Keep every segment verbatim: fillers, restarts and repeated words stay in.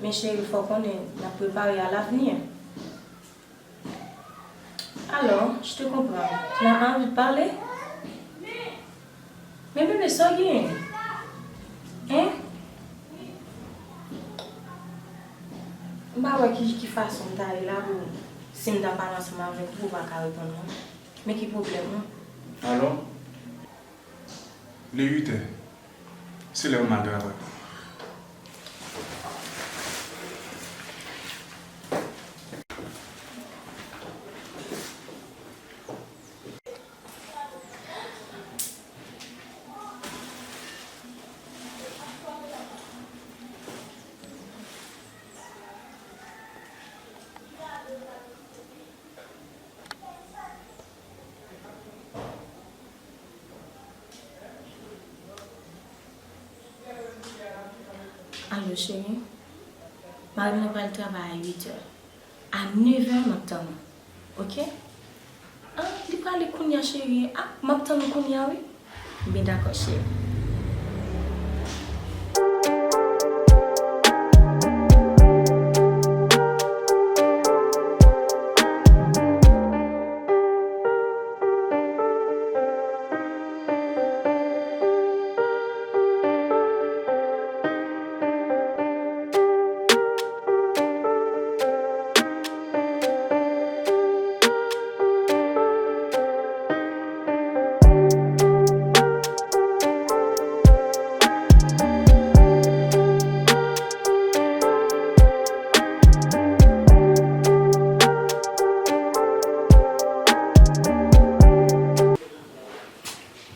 Men cheri, fò w konnen n ap prepare a l'avenir. Alors, je te comprends. Tu n'as pas envie de parler? Men bebe, sa w genyen? Hein? M pa wè ki, ki fason m ta ye la pou, si m ta pale ansanm avèk ou, ou pa ka reponn mwen. Men ki pwoblèm ou? Alò, li uit è. Se lè m al travay. Alo, cheri. Mari mwen pral travay a uit è. A nèf è, m ap tann ou. Oke? Ah, li prale kounye a, cheri. Ah, m ap tann ou kounye a, wi. Byen dakò, cheri.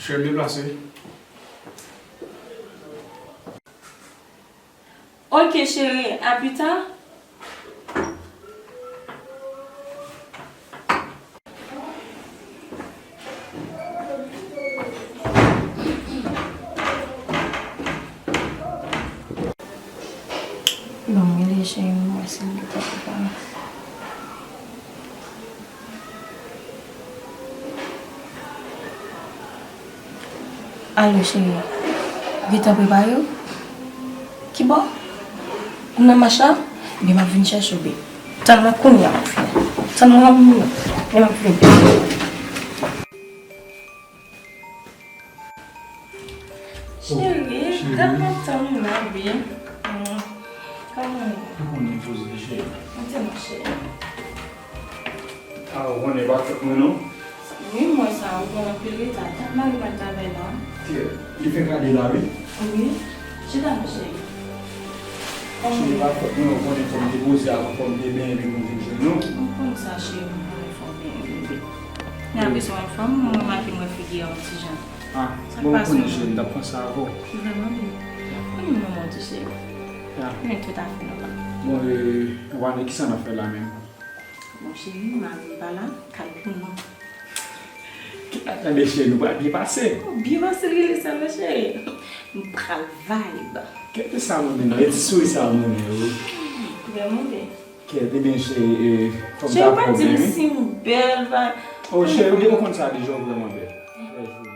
Cheri, deplase. Ok cheri, à plus tard. Bon, mwen rele cheri m, mwen wè si l gentan prepare. Alo, cheri. Gentan prepare w? Ki bò? Ou nan mach la? Ebyen, m ap vin chèche w, babe. Tann mwen kounye a, m ap vini. Tann mwen yon minit. Ebyen, m ap vini. Cheri, dat m ap tann ou la, wi. Kòman w ye? Ou konnen poze, cheri. Mwen tèlman cheri. Ah, ou konnen e pa fòt mwen non. Wi, m wè sa, ou pran anpil reta. Tann mari m al travay la. Kè, li fenk ale la, wi. Wi. Chita non, cheri. Cheri, e pa fòt mwen, ou konnen fò m te poze avan, fò m te benyen, epi pou m vin jwenn ou. M konn sa, cheri, m konnen fò w benyen, bebe. Men apre sa, w ap fè m, mwen make mwen figi a yon ti jan. Ah, bon, ou konnen cheri, m t ap pran sa avè w. Vrèman, bebe. Ou menm non, mon Dieu, cheri. Ah. Men tout afè nou la. Bon, e, Wane, kisa n ap fè la menm? Bon, cheri, mari m pa la, kay pou nou. Kit la tande, cheri, nou pral byen pase. Oh, byen pase, rele sa, non, cheri. M pral vibe. Kèt sa, mwen menm, e ti souri sa, mwen menm, wi. Vrèman byen. Kèt, ebyen, cheri, e, fò m ta pran w byen, wi. Cheri, pa di m si m bèl, pa. Oh, cheri, ou konn sa deja, ou vrèman bèl. Trè joli.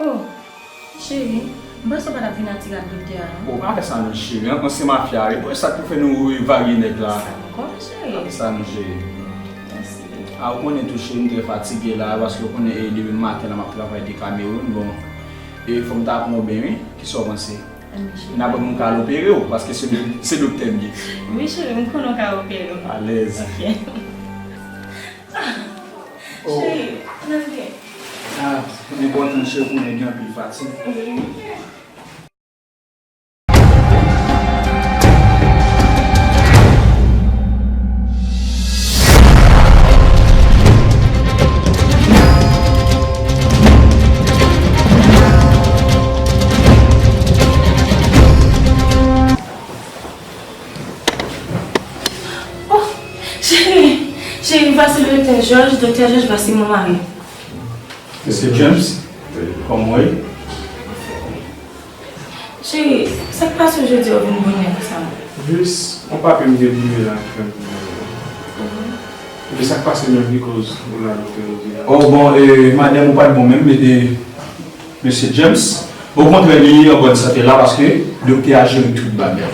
Oh, cheri, m panse w pa t ap vin atire ak doktè a, non. Bon, pa fè sa non, cheri. An, ansyen mafya, e pou sa k pou fè nou varye nèg la. Sa ankò, cheri? Pa fè sa non, cheri. Mèsi, bebe. Ah, ou konnen tou, cheri, m trè fatige la, paske ou konnen, e, depi maten la, m ap travay de Kamewoun, bon. E fò m ta pran w byen, wi. Kisa w panse? Ann, cheri. N ap wè pou m ka al opere w, paske se, se doktè m ye. Wi, cheri, m konnen w ka opere w. Alèz. Ok. Cheri, n al gen. Ah, enpòtan cheri pou nèg gen anpil fatig. Oh, cheri, cheri, vwasi doktè Jòj, doktè Jòj, vwasi mon mari. Mesye James, kòman w ye? Cheri, sa k pase w jodi a w vin bonè konsa? Jis yon papye m te bliye la ki fè m vin bonè. Epi sa k pase menm ki koz ou la doktè jodi a? Oh, bon, e, madanm ou pa t bon menm, e, Mesye James. Okontrè, li an bòn sante la paske doktè a jere tout bagay.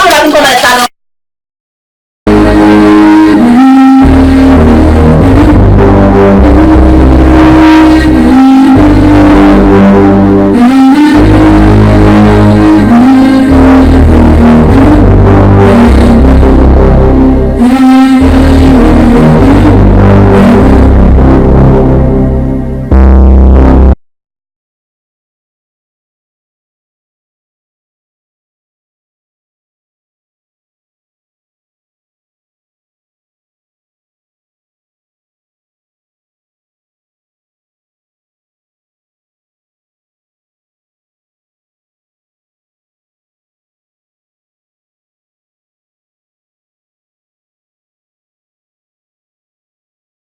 nou la pou n fè yon bagay sa non.